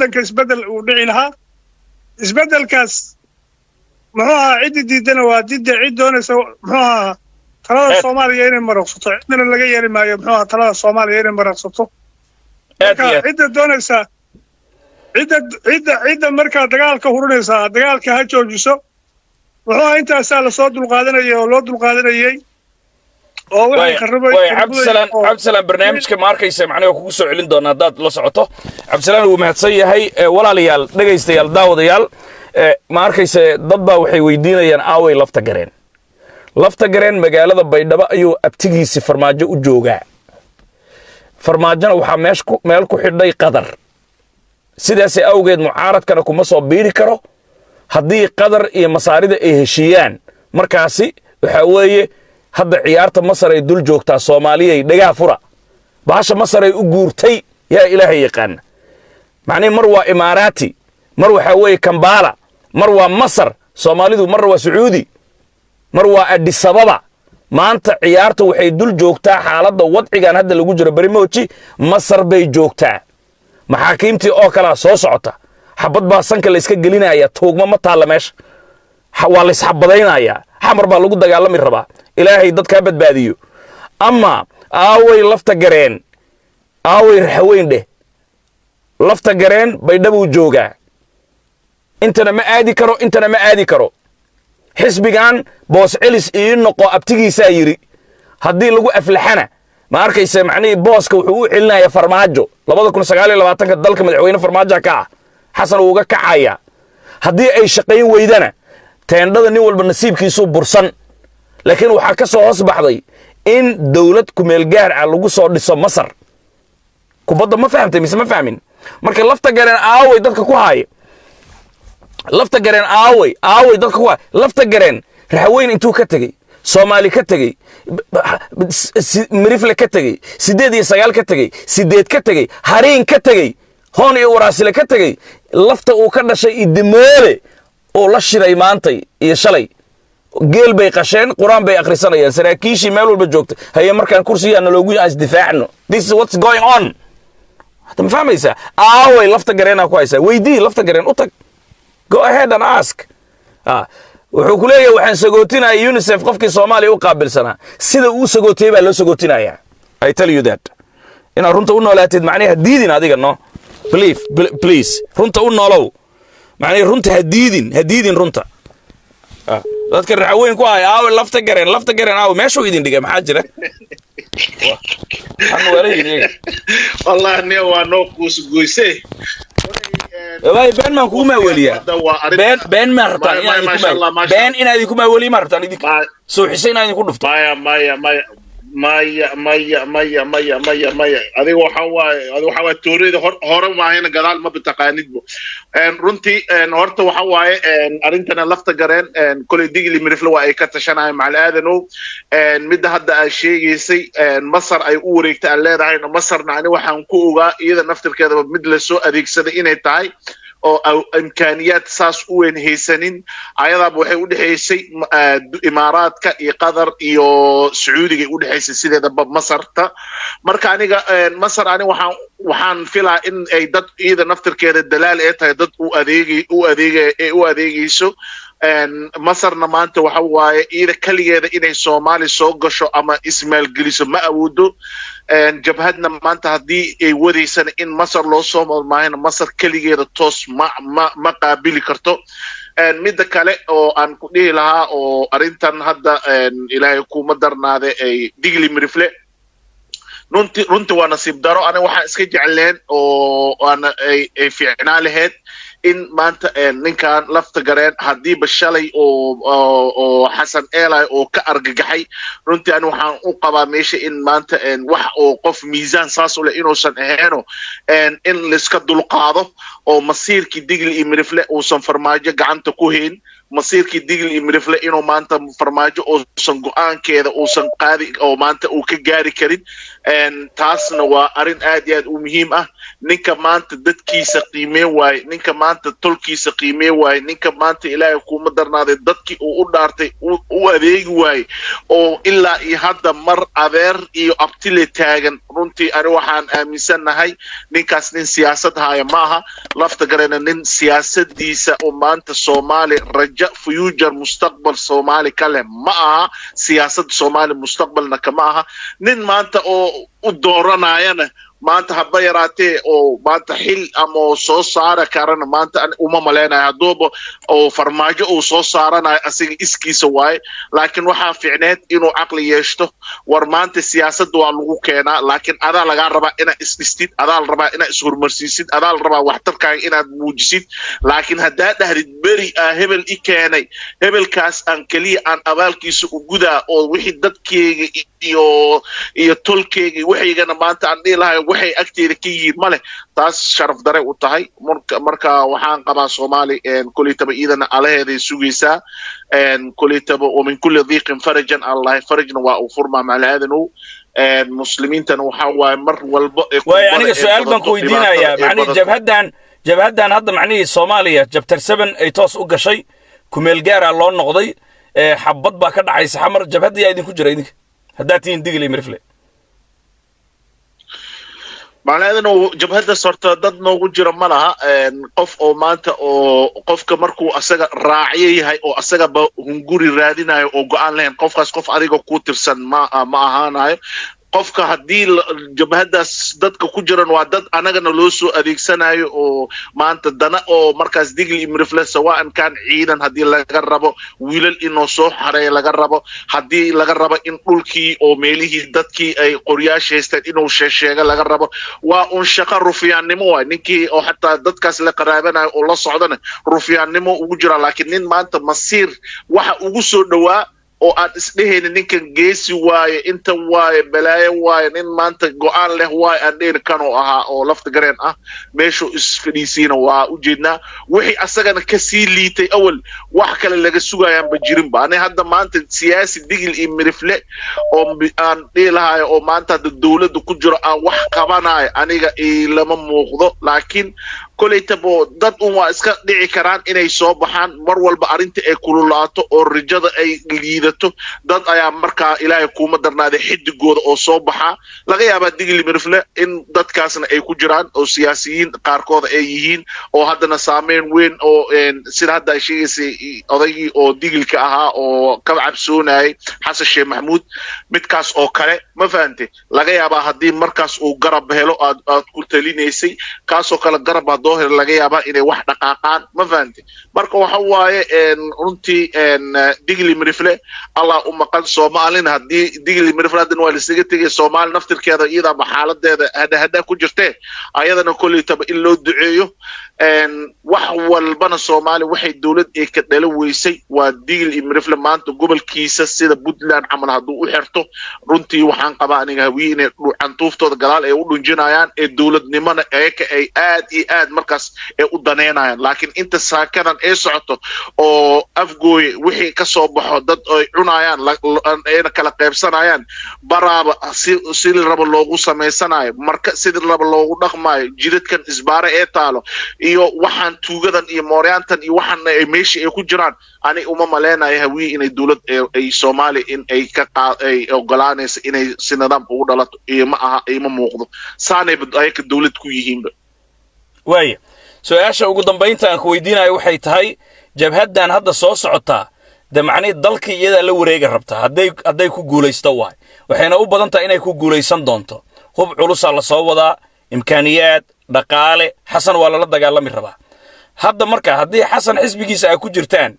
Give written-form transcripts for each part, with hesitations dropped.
Waddanka isbeddel uu dhici lahaa, isbeddelkaas muxuu ahaa, ciddi diidana waa didda, cid doonaysa muxuu ahaa talada Soomaaliya inay maraqsato, cidnana laga yeeli maayo muxuu ahaa talada Soomaaliya inay maraqsato. Aad iyo marka aad. Cidda doonaysa, cidda markaa dagaalka hurinaysaa, dagaalka ha joojiso. Muxuu ahaa, intaasaa lasoo dulqaadanayay oo loo dulqaadanayay oo waxay kharibay. Waay, Cabdisalaan, Cabdisalaan, barnaamijka ma arkaysa macnaha kugu soo celin doona haddaad la socoto. Cabdisalaan wuu mahadsan yahay. Walaalayaal, dhegaystayaal, daawadayaal, ma arkaysa, dad baa waxay weydiinayaan aaway Lafta Gareen. Lafta Gareen magaalada Baydhabo ayuu abtigiisi Farmaajo u joogaa. Farmaajona waxaa meesh ku meel ku xidhay Qadar. Sidaas awgeed mucaaradkana kuma soo biiri karo. Haddii Qadar iyo Masaarida ay heshiiyaan, markaasi waxaa weeye hadda ciyaarta Masar ay dul joogtaa. Soomaaliyay, dhagaa fura, bahasha Masar ay u guurtay. Yaa Ilaahay yaqaana, macnihi mar waa Imaaraati, mar waxaa weeye Kambala, mar waa Masar Soomaalidu, marna waa Sacuudi, mar waa Adisababa. Maanta ciyaarta waxay dul joogtaa, xaaladda wadcigan hadda lagu jiro berimoji, Masar bay joogtaa. Maxaakiimtii oo kalaa soo socota. Xabad baa sanka la iska gelinaya, tuugma ma taalla meesha. Waa la isxabadaynayaa, Xamar baa lagu dagaalami rabaa. Ilaahay dadkaa badbaadiyo. Ama aaway Lafta Gareen, aaway Raxaweyn dheh? Lafta Gareen Baydhabuu joogaa, intana ma aadi karo, intana ma aadi karo. Xisbigan boos celis ii noqo abtigiisaa yidhi. Haddii lagu aflaxana, ma arkaysa, macnihii booska wuxuu u celinaya Farmaajo. 2029-ka dalka madaxweyne Farmaajo ka ah, Xasan uu uga kacaya. Haddii ay shaqayn weydana, teendhada nin walba nasiibkiisuu bursan. Laakiin waxaa ka soo hoos baxday in dowlad kumeel gaar ah lagu soo dhiso Masar. Kubadda ma fahamtay mise ma fahmin? Marka Lafta Gareen aaway dadka ku haaya? Lafta Gareen aaway, aaway dadka ku haaya? Lafta Gareen Raxweyn intuu ka tegey, Soomaali ka tegey, Mirifle ka tegey, siddeed iyo sagaal ka tegey, sideed ka tegey, Hariin ka tegey, Hoon iyo Waraasile ka tegey, lafta uu ka dhashay Idimoole oo la shiray maantay iyo shalay, geel bay qasheen, Qur-aan bay akhrisanayaan. Saraakiishii meel walba joogtay haye, markaan kursigaa naloogu aan isdifaacno. This is what's going on hadda, ma fahmaysaa? Aaway Lafta Gareenaa ku haysaa? Weydii Lafta Gareen, u tag, go ahead and ask. Wuxuu ku leeyahay waxaan sagootinaya UNICEF qofkii Soomaaliya u qaabilsanaa. Sida uu sagootiyey baa loo sagootinaya. I tell you that inaad runta u noolaatid, macnihi ha diidin adiga. No, believe, please, runta u noolow. Macnihi runta ha diidin, ha diidin runta. Dadka Raxaweyn ku ahay, aawe Lafta Gareen? Lafta Gareen aawe? Meeshuu idin dhigay? Maxaa jira? Waxaan weelayin iyaga. Wallahi nin waa noo kuusgoyse. Wallahi been maan kugu maaweliyaa? Been, been maa rabtaan inaan idinku maa been inaan idinku maaweliya maa rabtaan idinka suuxisa inaan idinku dhufto? Maya, maya, maya, maya, maya, maya, maya, maya, maya. Adiga waxaa waaye toorida hor hore maahayna gadaal ma bataqaanidbo. Runtii horta waxa waaye arrintana Lafta Gareen koley Digli Mirifle waa ay ka tashanayaan macal aadanow. Midda hadda aad sheegaysay, Masar ay u wareegtay aan leedahayna, Masarna ani waxaan ku ogaa iyada naftirkeedaba mid lasoo adeegsaday inay tahay oo imkaaniyaad saas u weyn haysanin. Ayadaaba waxay u dhexaysay Imaaraadka iyo Qatar iyo Sacuudiga u dhexaysay sideedaba Masarta. Marka aniga Masar ani waxaan filaa in ay dad iyada naftirkeeda dalaal ee tahay, dad u adeegay u adeegay ee u adeegayso. Masarna maanta waxa waaye iyada kaligeeda inay Soomaali soo gasho ama ismaalgeliso ma awoodo. Jabhadna maanta haddii ay wadaysana in Masar loo soo marmaahayna, Masar keligeeda toos ma qaabili karto. Midda kale oo aan ku dhihi lahaa oo arrintan hadda, Ilaahay kuma darnaade, ay Digli Mirifle, runti runti waa nasiib daro. Aniga waxaan iska jecleen oo aana ay fiicnaa lahayd in maanta ninkan Lafta Gareen haddiiba shalay oo Xasan Eli oo ka argagaxay, runtii ani waxaan u qabaa meesha in maanta wax oo qof miisaan saas u leh inuusan aheeno, in laiska dulqaado oo masiirkii Digli iyo Mirifle uusan Farmaajo gacanta ku hayn, masiirkii Digli iyo Mirifle inuu maanta Farmaajo uusan go-aankeeda uusan qaadi oo maanta uu ka gaari karin. Taasna waa arrin aad iyo aad u muhiim ah. Ninka maanta dadkiisa qiimeen waaye, ninka maanta tolkiisa qiimeen waaye, ninka maanta, Ilaahay kuuma darnaaday, dadkii uu u dhaartay u adeegi waaye oo ilaa iyo hadda mar adeer iyo abtile taagan, runtii ani waxaan aaminsannahay ninkaas nin siyaasad haya ma aha. Lafta Gareena nin siyaasadiisa oo maanta Soomaali raja future mustaqbal Soomaali ka leh ma aha, siyaasadda Soomaali mustaqbalna kama aha. Nin maanta oo u dooranayana maanta haba yaraatee oo maanta xil ama oo soo saara karana maanta uma maleynayo. Hadduuba oo Farmaajo uu soo saaranayo, asiga iskiisa waaye, laakiin waxaa fiicneed inuu caqli yeeshto. War maanta siyaasadda waa lagu keenaa, laakiin adaa lagaa rabaa inaad isdhistid, adaa la rabaa inaad ishorumarsiisid, adaa la rabaa waxtarkaaga inaad muujisid. Laakiin haddaa dhahdid beri aa hebel i keenay, hebelkaas aan keliya aan abaalkiisa u gudaa oo wixii dadkeyga iyo tolkeyga waxaygana maanta aan dhihi lahay waxay agteeda ka yihiin male, taas sharaf dare u tahay. Marka waxaan qabaa Soomaali koleytaba iidana alaheeday sugaysaa. Koleytaba wamin kulli diiqin farajan allahi, farajna waa uu furmaa macalaaadanow. Muslimiintana waxaa waaye mar walba ee waayo kurbada aniga ee su-aal baan ku badato, weydiinayaa. dhibaatada ee macnihii badato. Jabhaddan hadda macnihii Soomaaliya chapter 7 ay toos u gashay, kumeel gaaraa loo noqday, ee xabad baa ka dhacaysa Xamar. Jabhadda yaa idinku jira idinka haddaad tihiin Digil iyo Mirifle? Macnaheeduna jabhaddas horta dad noogu jira ma laha. Qof oo maanta oo qofka markuu asaga raacyo yahay oo asagaba hunguri raadinayo oo go'aan lahayn, qofkaas qof adiga ku tirsan ma ahaanayo. Qofka haddii jabhaddaas dadka ku jiran waa dad anagana loo soo adeegsanayo oo maanta dana oo markaas Digli iyo Mirifle, sawaan kan ciidan haddii laga rabo, wiilal inoo soo xareeya laga rabo, haddii laga rabo in dhulkii oo meelihii dadkii ay qoryaasha haysteen inuu sheesheega laga rabo, waa un shaqo rufiyaannimo waay. Ninkii oo xataa dadkaas la qaraabanayo oo la socdana rufiyaannimo ugu jira. Laakiin nin maanta masiir waxa ugu soo dhowaa oo aan isdhehaynin ninkan geesi waaye, inta waaye, balaayo waaye, nin maanta go'aan leh waaye aan dhehaynin, kanuu ahaa oo Lafta Gareen ah. Meeshuu isfadhiisiina waa ujeednaa. Wixii asagana kasii liitay awal wax kale laga sugayaanba jirinba. Ani hadda maanta siyaasi Digil iyo Mirifle oo aan dhihi lahayo oo maanta hadda dowladda ku jiro aan wax qabanayo aniga ilama muuqdo. Laakiin koleytabo dad un waa iska dhici karaan inay soo baxaan. Mar walba arrinta ay kululaato oo rajada ay liidato, dad ayaa markaa Ilaahay kuuma darnaaday xidigooda oo soo baxaa. Laga yaabaa Digli Mirifle in dadkaasna ay ku jiraan oo siyaasiyiin qaarkooda ay yihiin oo haddana saameyn weyn oo sida hadda ay sheegaysay odaygii oo Digilka ahaa oo ka cabsoonayay Xasan Sheekh Maxamuud, midkaas oo kale, ma fahantay? Laga yaabaa haddii markaas uu garab helo aad ku talinaysay, kaasoo kale garab haddoo helo, laga yaabaa inay wax dhaqaaqaan, ma fahantay? Marka waxa waaye runtii Digli Mirifle Allah u maqan. Soomaalina haddii Digli Mirifle haddana waa laisaga tegay, Soomaali naftirkeeda iyadaaba xaaladeeda hadha hadha ku jirtee, ayadana kolleytaba in loo duceeyo. Wax walbana Soomaali waxay dowlad ay ka dhala weysay waa Digil iyo Mirifle. Maanta gobolkiisa sida Puntland camal hadduu u xirto, runtii waxaan qabaa aniga Hawiye inay cantuuftooda gadaal ay u dhunjinayaan ee dowladnimona ayaka ay aad iyo aad markaas ay u daneynayaan. Laakiin inta saakadan ay socoto oo Afgooye wixii ka soo baxo dad ay cunayaan ayna kala qaybsanayaan, baraaba si rabo loogu samaysanayo, marka sidii rabo loogu dhaqmayo, jidadkan isbaare ee taalo iyo waxaan tuugadan iyo mooryaantan iyo waxaan ay meesha ay ku jiraan, ani uma maleynayo Hawiye inay dowlad ay Soomaaliya in ay ka ay ogolaanayso inay si nidaam ugu dhalato. Iyo ma aha, ima muuqdo saanayba ayaka dowlad ku yihiinba. Waaya, su-aasha ugu dambaynta aan ku weydiinayo waxay tahay: jabhaddan hadda soo socotaa de macnihii dalkii iyadaa la wareegi rabtaa hadday ku guulaysto waay, waxayna u badan tahay inay ku guulaysan doonto. Hub culusaa la soo wadaa, imkaaniyaad dhaqaale, Xasan waa lala dagaalami rabaa hadda. Marka haddii Xasan xisbigiisa ay ku jirtaan,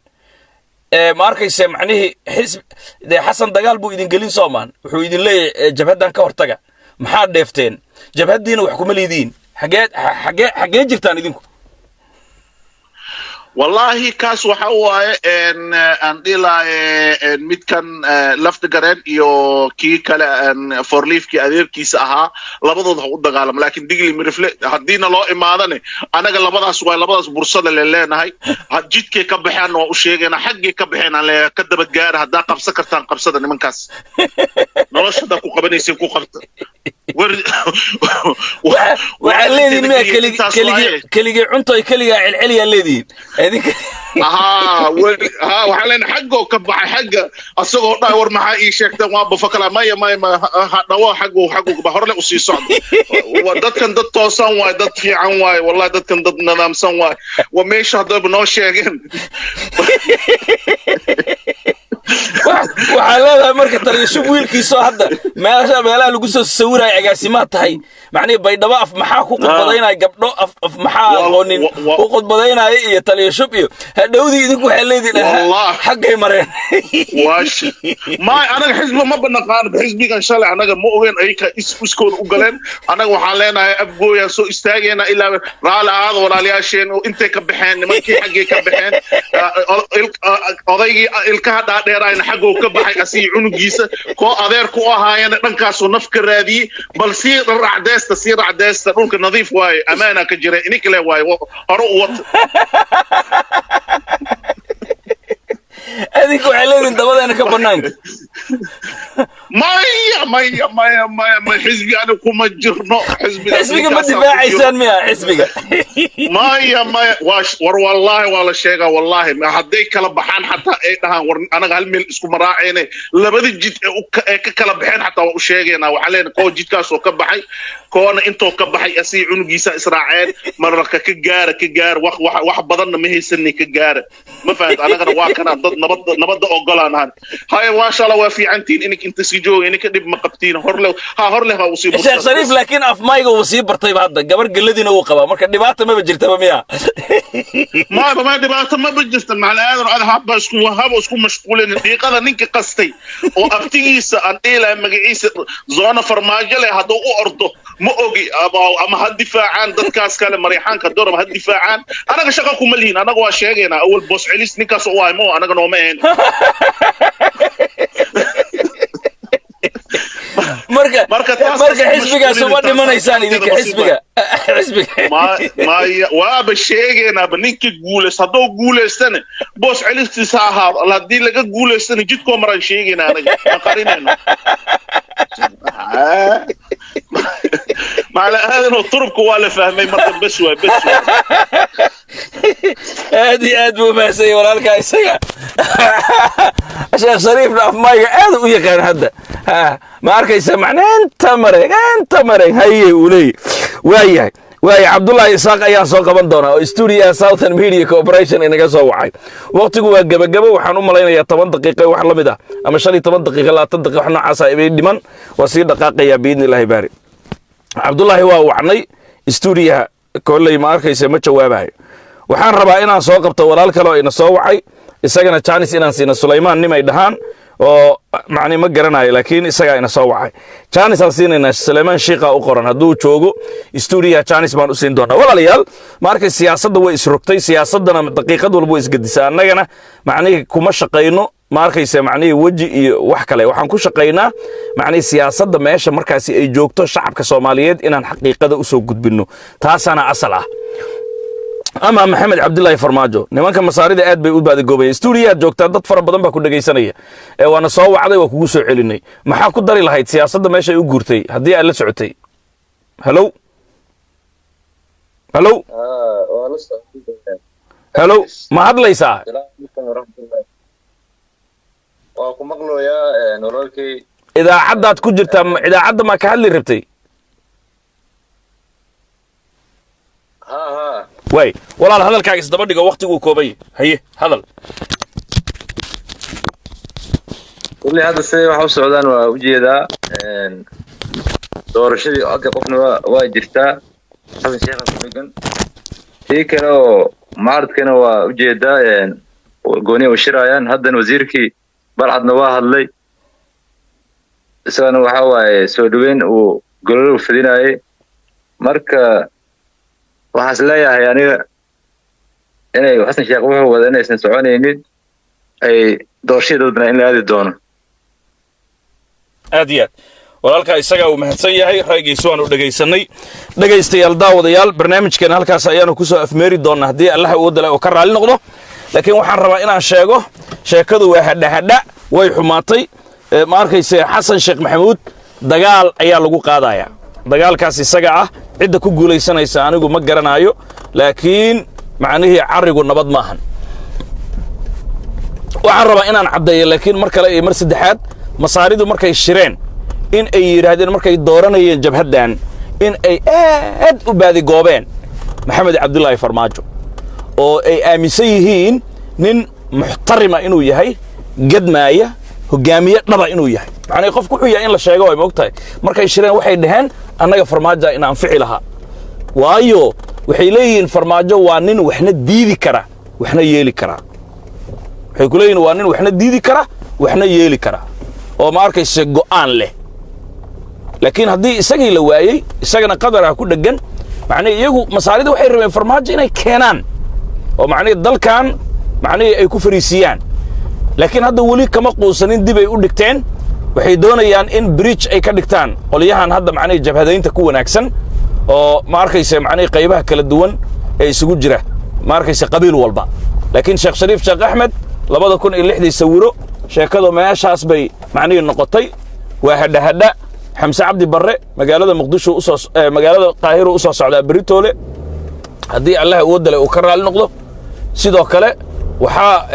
ee ma arkayse macnihii xisb dee Xasan dagaal buu idin gelin soomaan, wuxuu idin leeyahay jabhaddan ka hortaga. Maxaad dheefteen? Jabhaddiina wax kuma liidiin. Xaggee jirtaan idinku? Wallahi kaas waxa waaye aan dhihi lahay midkan Lafta Gareen iyo kii kale Forliifkii adeerkiisa ahaa, labadooda ha u dagaalamo. Laakiin Digli Mirifle haddiina loo imaadane, anaga labadaas waay labadaas bursada le leenahay. Jidkay ka baxeen waa u sheegayna, xaggay ka baxeen aan leeyahay ka daba gaara. Haddaa qabsan kartaan qabsada nimankaas, nolosha haddaa ku qabanaysin ku qabta. War Waxaad leedihiin miya intaas keligii waaye. Keligii cunto ay keligaa celceliyaa leedihiin idinka. Haa, haa, waxaan leenahay xaggoo ka baxay, xagga asagoo dhahay, "War maxaa ii sheegteen? Waa bafakala." Maya, maya, maya, ha dhawo, xaggu xaggu ba horle usii socdo. Waa dadkan dad toosan waaye, dad fiican waaye, wallahi dadkan dad nidaamsan waaye. Waa meesha haddaba noo sheegeen. Waxaa leedahay marka taliyashub wiilkiisoo hadda meesha meelaha lagu soo sawiraya agaasimaad tahay, macnihi Baydhabo af maxaa ku khudbadaynaya, gabdho af maxaa aqoonin u khudbadaynaya iyo taliyashub iyo hadhowdii idinku waxaa leedihin Wallah. xaggay mareen. Waash maay, anaga xisbi ma banaqaan. Xisbigan shalay anaga ma ogeen, ayka iskooda u galeen. Anaga waxaan leenahay Afgooyaan soo istaagayna ilaa raali ahaada walaalayaasheen oo intay ka baxeen nimankii xaggay ka baxeen. Odaygii ilkaha dhaadheerayna xaggoo ka baxay, asii cunugiisa koo adeerku u ahaayana dhankaasuu naf ka raadiyey. Bal sii racdeesta, sii racdeesta, dhulka nadiif waaye, amaana ka jira, ininka le waaye, hore u wata. Idinku waxay leedihin dabadeena ka banaanka. Maya, maya, maya, maya, maya, xisbi aniga kuma jirno. Xisbiga Xisbiga ma ninkaasaa ku jiro. difaacaysaan miya xisbiga? Maya, maya, waa war wallaahi waa la sheegaa, wallaahi hadday kala baxaan xataa ay dhahaan, "War anaga hal meel isku maraacayne," labada jid ee ee ka kala baxeen xataa waa u sheegaynaa. Waxaa leenahay koo jidkaasoo ka baxay, koona intoo ka baxay, asii cunugiisa israaceen. Mararka ka gaara, ka gaara, wax wax wax badanna ma haysanay, ka gaara. Ma fahant? Anagana waa kana dad nabadda nabadda ogolaan ahan. Haya, maasha Allah, waa fiicantiin ininka inta sii jooga, ininka dhib ma qabtiin. Horle ha, horle ha usii. Sheekh Shariif laakiin af mayga wuu sii bartayba hadda, gabar geladiina wuu qabaa, marka dhibaata maba jirtaba miya? Ma dhibaato maba jirta, macalin aadan. Ad haba isku haba isku mashquulin dhiiqada ninka qastay oo abtigiisa aan dhihi lahay magaciisa zoona farmaajo leh hadduu u ordo ma ogi, ama ha difaacaan dadkaas kale, Maryaxaanka dorab ha difaacaan, anaga shaqa kuma lihin. Anaga waa sheegaynaa awal boos celis ninkaas u ahay, ma anaga nooma ahayn. Marka Marka taas marka isku xisbigaas uma mashquulin, taas dhimanaysaan idinka nasiib. Xisbiga xisbiga Ma maya, waaba sheegaynaaba ninka guulayst hadduu guulaystana boos celistiisa ha ahaado, haddii laga guulaystana jidkoo maraan sheegaynaa, anaga ma qarinayno. Macala aadanoo turubka waa la fahmay marka, bes waa bes waa. Aad iyo aad buu umahadsanyay walaalkaa isaga. Sheekh Shariifna afmayga aad u yaqaan hadda. Ha ma arkaysa macna inta mareeg, inta mareeg haye uu leeyahy. Waayahay, waaya, Cabdullaahi Isaaq ayaan soo qaban doonaa oo stuudiyaha Southern Media Corporation inaga soo wacay. Waqtigu waa gebagebo, waxaan u malaynayaa 10 daqiiqo wax la mid ah ama 15 daqiiqo, 20 daqiiqo, wax noocaasa ibay dhiman. Waa sii dhaqaaqayaa biidni illaahi baari. Cabdullaahi waa wacnay stuudiyaha, kolley ma arkaysa, ma jawaabayo. Waxaan rabaa inaan soo qabto walaal kale oo ina soo wacay, isagana janis inaan siina. Sulaymaan nimay dhahaan oo macni ma garanayo, laakiin isagaa ina soo wacay, janis aan siinaynaa. Sulaymaan Shiiqa u qoran, hadduu joogo stuudiyaha janis baan u siin doonaa. Walaalayaal, ma arkay, siyaasadda way isrogtay, siyaasaddana daqiiqad walba way isgedisaa. Annagana macnihii kuma shaqayno, ma arkaysa, macnihii weji iyo wax kale. Waxaan ku shaqaynaa macnihii siyaasadda meesha markaasi ay joogto, shacabka Soomaaliyeed inaan xaqiiqada u soo gudbinno, taasaana asal ah. Ama Maxamed Cabdilaahi Farmaajo, nimanka Masaarida aad bay u baadagoobayeen. Stuudiyaad joogtaa, dad fara badan baa ku dhegaysanaya ee waana soo wacday, waa kugu soo celinay. Maxaa ku dari lahayd siyaasadda meesha ay u guurtay haddii aad la socotay? Halow, halow, halow, ma hadlaysaa? Waa ku maqlayaa, walaalkay. Idaacaddaad ku jirtaa, idaacadda maa ka hadli rabtay? Ha ha. Waay walaal, hadalkaaga isdaba dhigo, waqtiguu koobay. Haye, hadal. Kulli hadda siday waxa u socdaan waa ujeedaa. Doorashadii hadda qofna waa jirtaa, Xasan Sheekha ku dhegan. Tii kale oo mucaaradkana waa ujeedaa, gooni u shirayaan. Haddana wasiirkii Balcadna waa hadlay, isagana waxa waaye soo dhaweyn uu gololo fidinayay. Marka waxaan is leeyahay aniga inay Xasan Sheekh wuxuu wada inaysan soconaynin, ay doorashadii dadbana in la aadi doono. Aad iyo aad walaalkaa isagaa uu mahadsan yahay, ra'yigiisu waanu dhegaysanay. Dhegaystayaal, daawadayaal, barnaamijkeena halkaas ayaanu kusoo afmeeri doonnaa haddii Allaha uu dalay oo ka raalli noqdo. Laakiin waxaan rabaa inaan sheego sheekadu waa hadhahadha, way xumaatay. Ma arkayse Xasan Sheekh Maxamuud Dagaal ayaa lagu qaadayaa. Dagaalkaas isaga ah cidda ku guulaysanaysa anigu ma garanaayo, laakiin macnihii carrigu nabad maahan. Waxaan rabaa inaan caddeeyo, laakiin mar kale iyo mar saddexaad, Masaaridu markay shireen in ay yidhaahdeen, markay dooranayeen jabhaddan, in ay aad u baadigoobeen Maxamed Cabdulaahi Farmaajo, oo ay aaminsan yihiin nin muxtarima inuu yahay, gadmaaya, hogaamiye dhaba inuu yahay. Macnii qofku wuxuu yahay in la sheego way moog tahay. Markay shireen waxay dhaheen, annaga Farmaaja in anfici lahaa, waayo waxay leeyihiin Farmaajo waa nin waxna diidi kara, waxna yeeli kara. Waxay ku leeyihin waa nin waxna diidi kara, waxna yeeli kara, oo ma arkayse go'aan leh. Laakiin haddii isagii la waayey, isagana qadar ah ku dheggan. Macnihi iyagu Masaarida waxay rabeen Farmaajo inay keenaan oo macnihi dalkan macnihii ay ku fariisiiyaan, laakiin hadda weli kama quusanin, dib ay u dhigteen. Waxay doonayaan in bridge ay ka dhigtaan qolyahan hadda macnihii jabhadaynta ku wanaagsan, oo ma arkayse macnihii qaybaha kala duwan ee isugu jira, ma arkayse, qabiil walba. Laakiin Sheekh Shariif Sheekh Axmed 2006-dii sawiro sheekadu meeshaas bay macnihii noqotay, waa hadhahadha. Xamse Cabdi Barre magaalada Muqdisho usoo, magaalada Qaahiro usoo socdaa beritoole, haddii Allaha awoodale uu ka raali noqdo. Sidoo kale waxaa,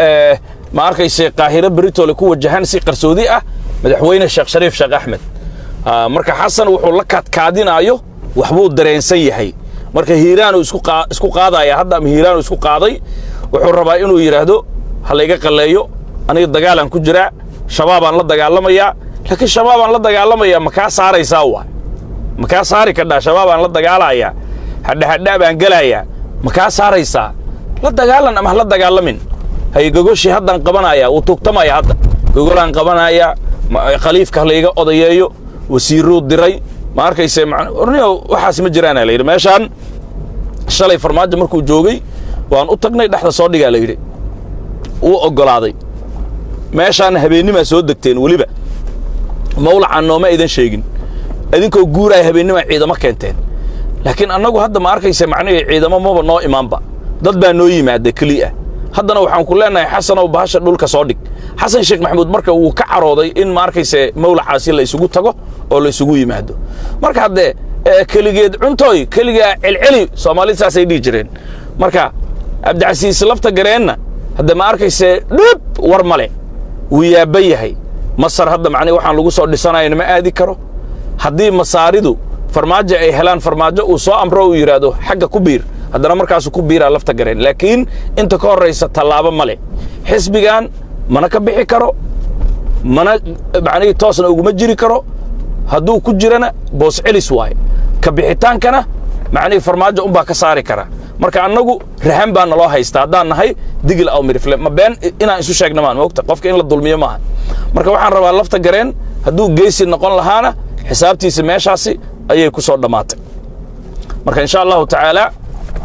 ma arkayse, Qaahiro beritoole ku wajahan si qarsoodi ah madaxweyne Sheekh Shariif Sheekh Axmed. Marka Xasan wuxuu la kaadkaadinaayo waxbuu dareensan yahay. Marka Hiiraanuu isku qaadaya hadda, ama Hiiraanuu isku qaaday. Wuxuu rabaa inuu yidhaahdo ha layga qalleeyo, aniga dagaalaan ku jiraa, Shabaabaan la dagaalamayaa. Laakiin Shabaabaan la dagaalamayaa ma kaa saaraysaa? Waa ma kaa saari kadhaa? Shabaabaan la dagaalayaa, hadhahadha baan gelayaa, ma kaa saaraysaa? La dagaalan ama ha la dagaalamin. Hay gogoshii haddaan qabanayaa, wuu tuugtamaya hadda, gogolaan qabanayaa, khaliifka ha layga odayeeyo, wasiiruu diray, ma arkayse. Orniyo waxaas ma jiraana la yidhi. Meeshaan shalay Farmaajo markuu joogay waan u tagnay, dhexda soo dhigaa la yidhi, wuu oggolaaday. Meeshaan habeennimaa soo degteen, weliba mawlacaan nooma aydan sheegin. Idinkoo guuraaya habeennimaa ciidamo keenteen. Laakiin annagu hadda, ma arkaysa, macnihii ciidamo maba noo imaanba, dad baa noo yimaada keliya. Haddana waxaan ku leenahay, Xasanow, bahasha dhulka soo dhig. Xasan Sheekh Maxamuud marka wuu ka carooday in, ma arkayse, mawlacaasi la isugu tago oo la isugu yimaado. Marka haddee keligeed cuntooy, keligaa celceli, Soomaalida saasay dhihi jireen. Marka Cabdicasiis Lafta Gareenna hadde, ma arkayse, dhib war male, wuu yaabban yahay. Masar hadda macnihi waxaan lagu soo dhisanayana ma aadi karo. Haddii Masaaridu Farmaajo ay helaan, Farmaajo uu soo amro, uu yidhaahdo xagga ku biir, haddana markaasuu ku biiraa Lafta Gareen. Laakiin inta ka horraysa tallaabo ma leh, xisbigan mana ka bixi karo, mana macnihii toosna uguma jiri karo. Hadduu ku jirana boos celis waaye, ka bixitaankana macnihii Farmaajo unbaa ka saari kara. Marka annagu rahan baa naloo haysta haddaan nahay Digil aw Mirifle. Ma been inaan isu sheegna maan moogta, qofka in la dulmiyo maaha. Marka waxaan rabaa, Lafta Gareen hadduu geesi noqon lahaana xisaabtiisa meeshaasi ayay ku soo dhammaatay. Marka insha Allahu tacaala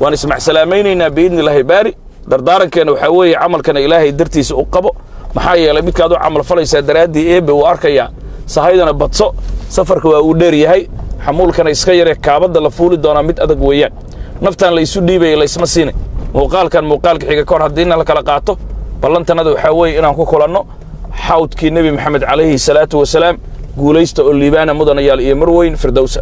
waan ismacssalaamaynaynaa biidni Illaahi baari. Dardaarankeena waxaa weeye, camalkana Ilaahay dartiisa u qabo, maxaa yeelay midkaad u camal falaysaa daraaddii Eebbe uu arkayaa. Sahaydana badso, safarka waa uu dheer yahay, xamuulkana iska yaree, kaabadda la fuuli doonaa mid adag weeyaan. Naftaan la isu dhiibaya laysma siinay. Muuqaalkan muuqaalka xiga kahor haddiina la kala qaato, ballantanada waxaa weeye inaan ku kulanno xawdkii Nebi Maxamed calayhi salaatu wasalaam. Guulaysta oo liibaana, mudanayaal iyo marweyn, firdowsa.